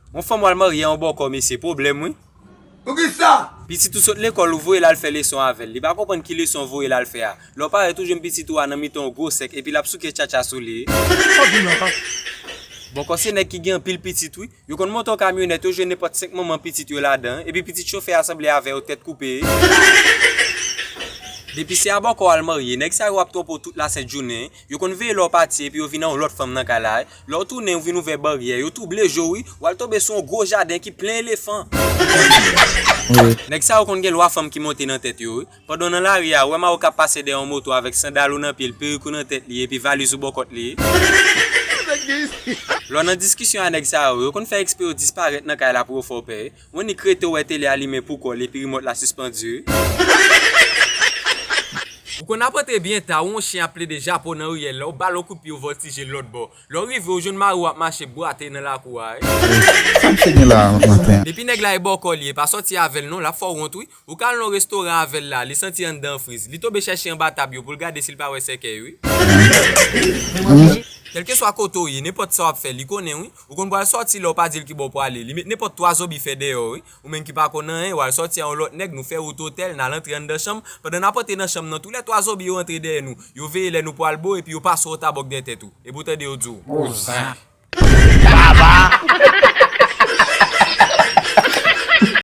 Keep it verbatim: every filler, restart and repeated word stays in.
Yon fanm w al marye a yon bòkò mesye, pwoblèm wi. Poukisa? Pitit ou sot lekòl, ou voye l al fè leson avè l. Li pa konprann ki leson w voye l al fè a. Lè w parèt ou jwenn pitit ou a nan mitan yon gwo sèk epi l ap souke tchatcha sou li. Bòkò se nèg ki gen anpil pitit wi. Yo konn monte yon kamyonèt, yo jwenn nenpòt senk manman pitit yo ladan, epi pitit chofè a sanble avè yo, tèt koupe. Depi se a bòkò w al marye, nèg sa yo ap twonpe w tout lasent jounen. Yo konn veye lè w pati epi yo vin ak yon lòt fanm nan kay la. Lè w tounen, ou vin ouvè baryè, yo twouble je w wi, w al tonbe sou yon gwo jaden ki plen elefan. Nèg sa yo konn gen lwa fanm ki monte nan tèt yo wi. Pandan w nan lari a, ou wè mawo k ap pase dèyè yon moto avèk sandal ou nan pye l, perik ou nan tèt li, epi valiz ou bò kòt li. Lè w nan diskisyon a nèg sa yo, yo konn fè eksprè yo disparèt nan kay la pou yo fè w pè. Ou annik rete w wè tele a limen pou kò l epi rimòt la sispann di. Ou konn ap antre byen ta, ou yon chen ap plede japo nan riyèl la, ou ba l yon kout pye, ou vòltije l lòt bò. Lè w rive, ou jwenn mari w ap mache bwate nan lakou a. Sa misye gen la maten an? Depi nèg la e bòkò li ye, pa sòti avè l non, l ap fè w wont wi. Ou ka al nan yon restoran avè l la, li santi anndan friz. Li tonbe chèche anba tab yo pou l gade si l pa wè sèkèy wi. Kèlkeswa kote w ye, nenpòt sa w ap fè, li konnen wi. Ou konn pral sòti la, ou pa di l ki bò w prale. Li met nenpòt twa zonbi fè dèyè w wi. Ou menm ki pa konn anyen, w al sòti a yon lòt nèg, nou fè wout otèl, n al antre anndan chanm. Pandan n ap antre nan chanm nan, toulètwa zonbi yo antre dèyè nou. Yo veye lè nou pral bo, epi yo pase yon tabòk dèyè tèt ou. Epi w tande yo di w, "Oza."